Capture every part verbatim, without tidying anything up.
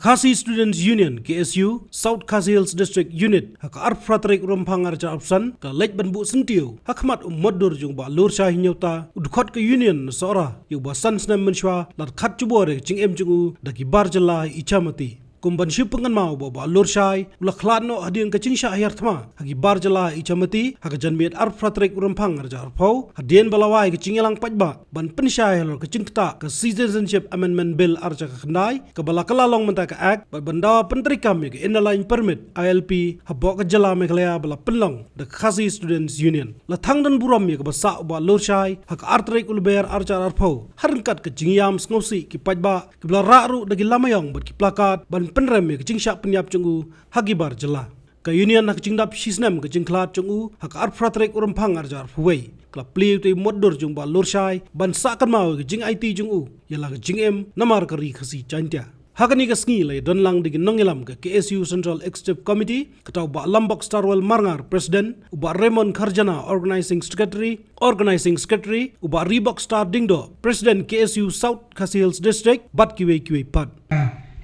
Khasi Students Union, K S U, South Khasi Hills District Unit, ha ka arphew phra tarik u Rymphang arhajar arphew san, ka la leit ban buh syntiew ha khmat u motdur jong u Bah Lurshai Hynñiewta, u dkhot ka Union na Sohra, ïa uba san snem mynshuwa la dkhat jubor ïa ka jingim jong u da ki bar jylla ha Ichamati. Kum ban shu pynkynmaw ba u Bah Lurshai u la khlad noh hadien ka jingshah hiar thma ha ki bar jylla ha Ichamati ha ka janmiet arphew phra tarik u Rymphang arhajar arphew, hadien ba la wai ka jingïalang paidbah ban pynshai halor ka jingktah ka Citizenship Amendment Bill arhajar khyndai, kaba la kylla long mynta ka Act, bad ban dawa pyntreikam ïa ka Inner Line Permit, I L P, hapoh ka jylla Meghalaya ba la pynlong da ka Khasi Students Union. La thang don burom ïa kaba sah u Bah Lurshai ha ka ar tarik u Lber arhajar arphew, ha ryngkat ka jingïam sngewsih ki paidbah, kiba la rah ruh da ki lama ïong bad ki plakat ban pynrem ïa ka jingshah pynïap jong u ha ki bar jylla. Ka Union ha ka jingdap shisnem ka jingkhlad jong u ha ka arphew phra tarik u Rymphang arhajar arphew wei, ka la plie ïa u motdur jong u Bah Lurshai ban sah kynmaw ïa ka jingaiti jong u ïa la ka jingim namar ka Ri Khasi Jaiñtia. Ha kane ka sngi la ïadon lang da ki nongïalam ka K S U Central Executive Committee, kata u Bah Lambok Starwell Marngar, President, u Bah Raymond Kharjana, Organizing Secretary, Organizing Secretary, u Bah Ribok Star Dingdoh, President K S U South Khasi Hills District, bad kiwei kiwei pat.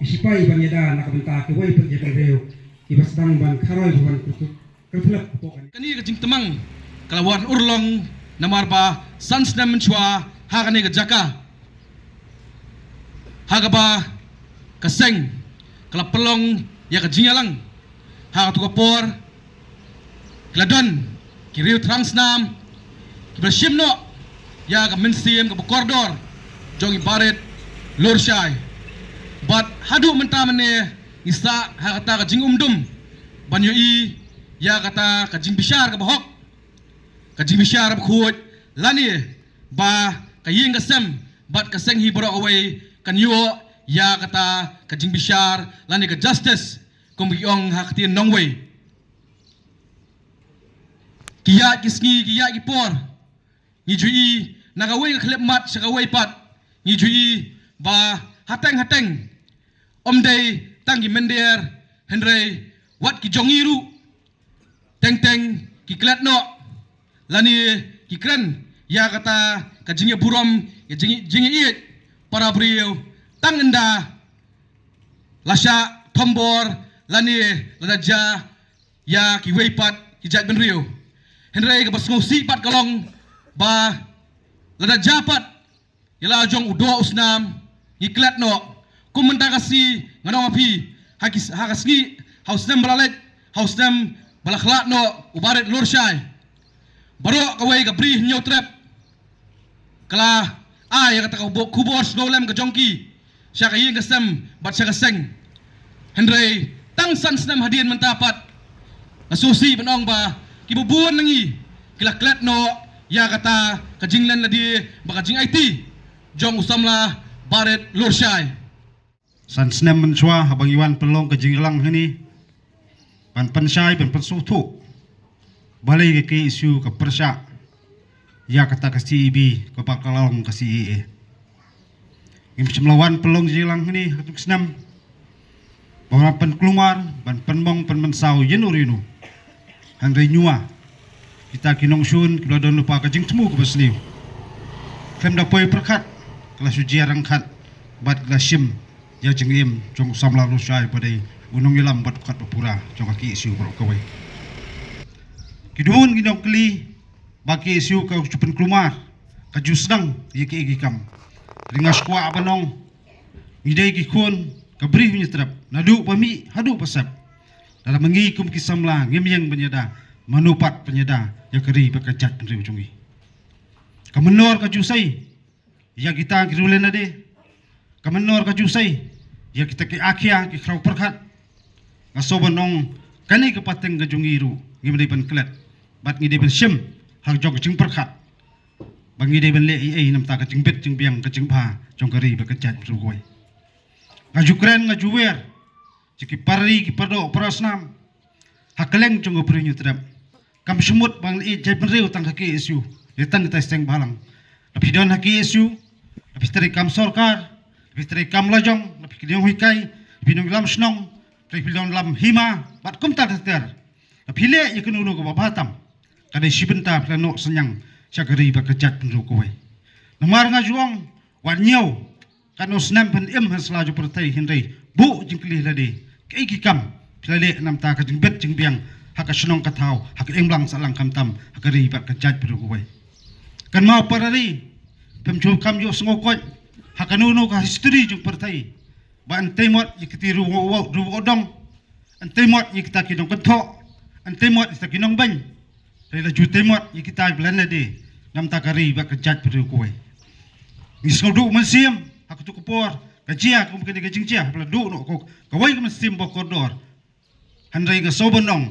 Ki shipai ban ïada na ka bynta kiwei pat ki briew kiba sdang ban kharoi ban kane ka jingtymmen ka la wan urlong namar ba san snem mynshuwa ha kane ka jaka ha kaba ka seng ka la pynlong ïa ka jingïalang. Ha katu ka por ki la don ki riew thrang snam kiba shim noh ïa ka mynsiem kaba kordor jong i Barit Lurshai. Bad haduh mynta mynne ngi sah ha kata ka jingumdum ban ïohi ïa kata ka jingbishar kaba hok, ka jingbishar kaba khuid, lane ba ka ïing ka sem bad ka seng hi baroh kawei kan ïoh ïa kata ka jingbishar lane ka justice, kum ki ong ha ka ktien nongwei. Ki ïaid ki sngi, ki ïaid ki por, ngi ju i na kawei ka khyllipmat sha kawei pat, ngi ju i ba hateng hateng ym dei tang ki mynder, hynrei wat ki jong ngi ruh teng teng ki klet noh lane ki kren ïa kata ka jingïaburom, ïa jing, jingïaieit para briew tang ynda la shah thombor lane lada jia ïa kiwei pat ki jaitbynriew. Hynrei kaba sngewsih pat ka long ba lada jia pat ïa la jong u doh u snam ngi klet noh. Kum mynta ka sngi ngan ong ha phi, ha ki, ha ka sngi, ha u snem ba la leit, ha u snem ba la khlad noh u Barit Lurshai, baroh kawei ka Bri Hynñiewtrep ka la ai ïa kata ka khubor, khubor sngewlem ka jong ki sha ka ïing ka sem bad sha ka seng. Hynrei tang san snem hadien mynta pat, nga sngewsih ban ong ba kiba bun na ngi ki la klet noh ïa kata ka jinglen lade bad ka jingaiti jong u samla Barit Lurshai. San snem mynshuwa haba ngi wan pynlong ka jingïalang hangne ban pynshai, ban pynsngewthuh, balei ka K S U ka pyrshah ïa kata ka C A B kaba ka long ka C A A. Ngim shym la wan pynlong jingïalang hangne ha katu ka snem ba wan pynkulmar, ban pynmong, pynmynsaw ïano ïano. Hynrei ñiuwa kita ki nongshun ki la don lypa ka jingthmu kaba sniew. Khlem da poi pyrkhat ka la shu jia ryngkat bad ka la shim ïa ka jingim jong u samla Lurshai ba dei u nongïalam bad u khatba pura jong ka K S U baroh kawei. Ki don ki nongkylli ba ka K S U ka ju pynkulmar, ka ju sdang ïa kiei ki kam. Hynrei nga sngewkwah ban ong, ngi dei ki khun ka Bri Hynñiewtrep, naduh ba mih haduh ba sep. Lada ma ngi kum ki samla ngim ïeng ban ïada, mano pat ban ïada ïa ka ri bad ka jaitbynriew jong ngi? Ka mynnor ka ju sei ïa kita ki riewlyndet, ka mynnor ka ju sei ïa kita ki akhia, ki khraw pyrkhat. Nga sngew ban ong kane ka pateng ka jong ngi ruh ngim dei ban klet bad ngi dei ban shim ha jong ka jingpyrkhat ba ngi dei ban leh ei ei namar ka jingbit jingbiang, ka jingbha jong ka ri bad ka jaitbynriew kawei. Nga ju kren, nga ju wer ïa ki para ri, ki para doh, para snam ha kylleng jong ka Bri Hynñiewtrep. Kam shym mut ba ngi ïeit jaitbynriew tang ha K S U, ïa tang kita ki seng bhalang. Lada phi don ha K S U, lada phi trei kam sorkar, lada phi trei kam lajong, lada phi nonghikai, lada phi nongïalam shnong, lada phi nongïalam hima bad kumta ter ter, lada phi leh ïa kano kano kaba bha tam, ka dei shi bynta phi la noh synñiang sha ka ri bad ka jaitbynriew kawei. Namar nga ju ong, wat ñiew Katno snem phin im ha sla jong pyrthei, hynrei buh jingkylli lade, kaei ki kam phi la leh namar ka jingbit jingbiang ha ka shnong ka thaw, ha ka imlang sahlang, khamtam ha ka ri bad ka jaid briew kawei. Kynmaw para ri, phim ju kham ïohsngew koit ha kano kano ka history jong pyrthei ba yn tei mot ïa kita ki riewdong, yn tei mot ïa kita ki nongkynthoh, yn tei mot ïa kita ki nongbeiñ. Hynrei la ju tei mot ïa kita ba lane de namar ka ri bad ka jaid briew kawei. Ngi sngewduh mynsiem ha katto ka por ka jia kum kane ka jingjia ba la duh noh ko kawei ka mynsiem ba kordor. Hynrei nga sngewbha ban ong,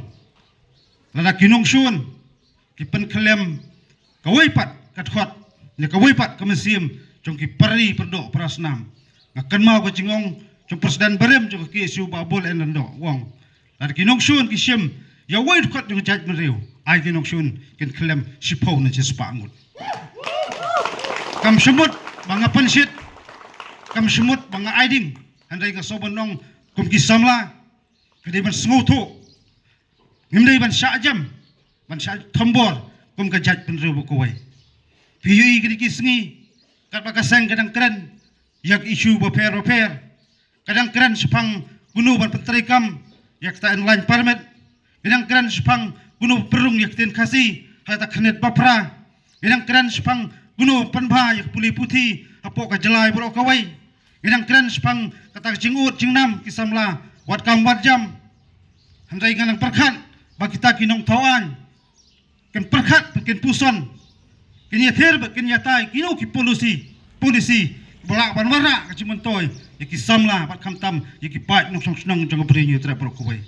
lada ki nongshun ki pynkhyllem kawei pat ka dkhot ne kawei pat ka mynsiem jong ki para ri, para doh, para snam, nga kynmaw ka jingong jong president barim jong ka K S U, Bah Bull N Lyngdoh, u ong, lada ki nongshun ki shim ïa uwei u dkhot jong ka jaitbynriew, ai ki nongshun kin khyllem shiphew ne shispah ngut. Kam shym mut ba nga pynshit, kam shym mut ba nga ai ding, hynrei nga sngewbha ban ong, kum ki samla, ka dei ban sngewthuh. Ngim dei ban shah jem, ban shah thombor kum ka jaitbynriew ba kawei. Phi ïohi kine ki sngi, katba ka seng ka dang kren ïa ki issue bapher bapher, ka dang kren shaphang kumno ban pyntreikam ïa kata online permit, ka dang kren shaphang kumno pynrung ïa ka ktien Khasi ha kata ka khyrnit baphra, ka dang kren shaphang kumno pynbha ïa ka pule puthi hapoh ka jylla baroh kawei. Ngi dang kren shaphang kata ka jingud jingnam ki samla wat kam wat jam. Hynrei nga dang pyrkhat ba kita ki nongthaw aiñ kin pyrkhat, kin puson, kin ïathir bad kin ïatai kino ki policy, policy ba lah ban wanrah ka jingmyntoi ïa ki samla bad khamtam ïa ki paid nongshong shnong jong ka Bri Hynñiewtrep baroh kawei.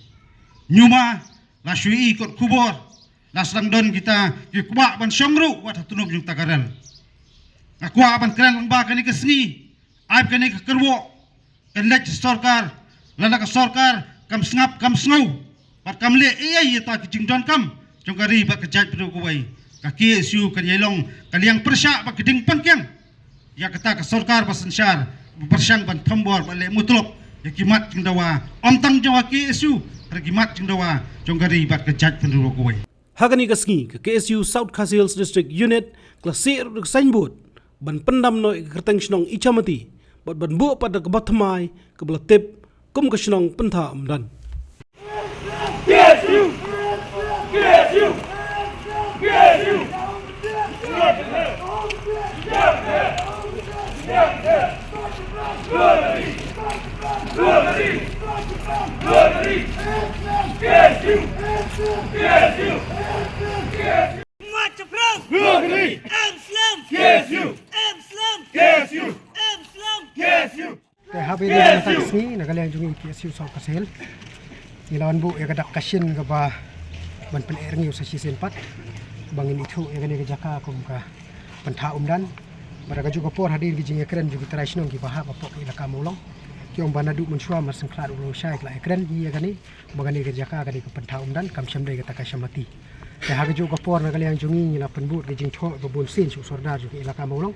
Ñiuma la shu ïohi kot khubor, la sdang don kita ki kwah ban shong ruh wat ha tnum jong kata ka rel. Nga kwah ban kren lyngba kane ka sngi, ai ba kane ka kyrwoh kan leit sha sorkar, lada ka sorkar kam sngap kam sngew bad kam leh ei ei ïa kita ki jingdonkam jong ka ri bad ka jaitbynriew kawei, ka K S U kan ïai long ka liang pyrshah bad ka ding pangkiang ïa kata ka sorkar ba synshar ba pyrshang ban thombor bad leh mutlop ïa ki mat jingdawa, ym tang jong ka K S U, hynrei ki mat jingdawa jong ka ri bad ka jaitbynriew kawei. Ha kane ka sngi, ka K S U South Khasi Hills District Unit ka la sieh ruh da ka signboard ban pyndam noh ïa ka kyrteng shnong Ichamati bad ban buh pat da kaba thymmai kaba la tip kum ka shnong Pyntha Umdan. Te haba ïadei bad kata ka sngi, na ka liang jong ngi K S U South Khasi Hills, ngi la wan buh ïa ka dak ka shin kaba ban pyneh rngiew sa shisien pat ba ngin ithuh ïa kane ka jaka kum ka Pyntha Umdan. Bad ha kajuh ka por hadien ki jingïakren jong ki trai shnong kiba hap hapoh ka Elaka Mawlong, ki ong ba naduh mynshuwa mar sngewkhlad u Blei u shai ki la ïakren ïa kane ba kane ka jaka ka dei ka Pyntha Umdan, kam shym dei kata ka Shamati. Te ha kajuh ka por na ka liang jong ngi ngi la pynbud ka jingthoh ka bun sien sha u Sordar jong ka Elaka Mawlong,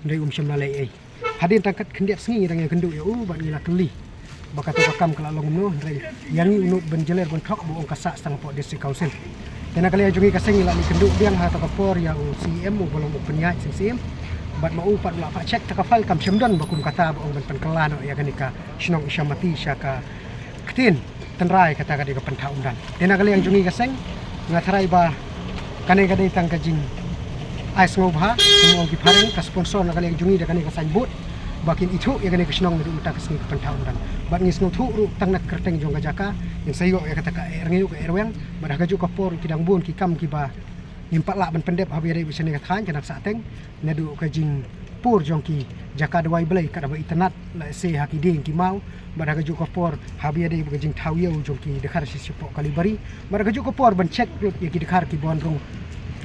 hynrei um shym la leh ei ei. Hadien tang kat khyndiat sngi ngi dang ïakynduh ïa u bad ngi la kylli ba kato ka kam ka la long kumno, hynrei ïa ngi u Note Benjaler Wynthok ba u ong ka sah tang hapoh District Council. Te na ka liang jong ngi ka seng ngi la leit kynduh biang ha kato ka por ïa u C E M uba long u pynïaid seng C E M, bad ma u pat u la phah check ta ka file, kam shym don ba kum kata ba ong ban pynkylla noh ïa kane ka shnong Ichamati sha ka ktien tynrai kata ka dei ka Pyntha Umdan. Te na ka liang jong ngi ka seng nga tharai ba kane ka dei tang ka jingai sngewbha, kum ong ki phareng, ka sponsor na ka liang jong ngi da kane ka signboard ba kin ithuh ïa kane ka shnong naduh mynta ka sngi ka Pyntha Umdan. Bad ngi sngewthuh ruh tang na ka kyrteng jong ka jaka ngin sa ïoh ïa kata ka eh rngiew ka eh rwiang. Bad ha kajuh ka por ki dang bun ki kam kiba ngim pat lah ban pyndep haba ïadei bad shane ka thaiñ ka Nongsahteng, naduh ka jingpur jong ki jaka duwai Blei kat haba itynnad lehse ha ki dieng ki maw, bad ha kajuh ka por haba ïadei bad ka jingthaw ïew jong ki dkhar sha shapoh Kalibari, bad ha kajuh ka por ban check lut ïa ki dkhar kiba wan rung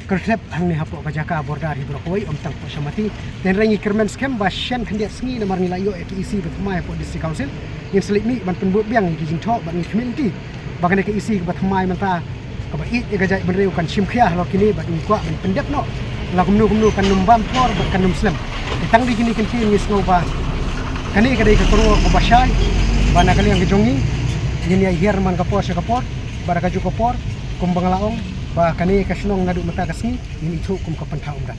kyrthep hangne hapoh ka jaka border hi baroh kawei, ym tang hapoh Shamati. Te hynrei ngi kyrmen skhem ba shen khyndiat sngi namar ngi la ïoh ïa ka E C ba thymmai hapoh District Council, ngin sa leit mih ban pynbud biang ïa ki jingthoh bad ngi khmih lynti ba kane ka E C kaba thymmai mynta kaba ïeit ïa ka jaitbynriew kan shim khia halor kine bad ngi kwah ban pyndep noh la kumno kumno kan ym bam por bad kan ym slem. Te tang da kine ki kyntien ngi sngew ba kane ka dei ka kyrwoh kaba shai ba na ka liang ka jong ngi ngin ïai hiar man ka por sha ka por bad ha kajuh ka por kumba nga la ong ba kane ka shnong naduh mynta ka sngi ngin ithuh kum ka Pyntha Umdan.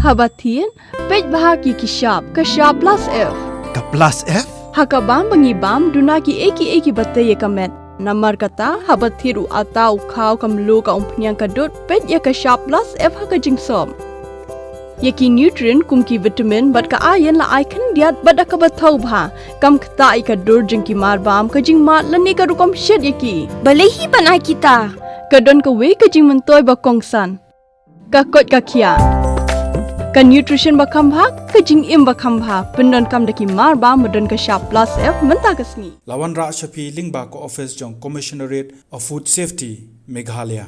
Haba thied, peit bha ki ki shap, ka shap plus F. Ka plus F? Ha ka bam ba ngi bam, duna ki ei ki ei ki ba tei ïa ka met. Namar kata, haba thied u ata, u khaw, ka mluh, ka umphniang, ka dud, peit ïa ka shap plus F ha ka jingsop. Ïa ki nutrient kum ki vitamin bad ka iron la ai khyndiat bad da kaba thaw bha. Kam ktah ïa ka dur jong ki marbam, ka jingmad lane ka rukom shet ïa ki. Balei hi ban ai kita? Ka don kawei ka jingmyntoi ba kongsan. Ka koit ka khiah. Ka nutrition ba kham bha, ka jingim ba kham bha. Pyndonkam da ki marbam ba don ka shap plus F mynta ka sngi. La wanrah sha phi lyngba ka office jong Commissionerate of Food Safety, Meghalaya.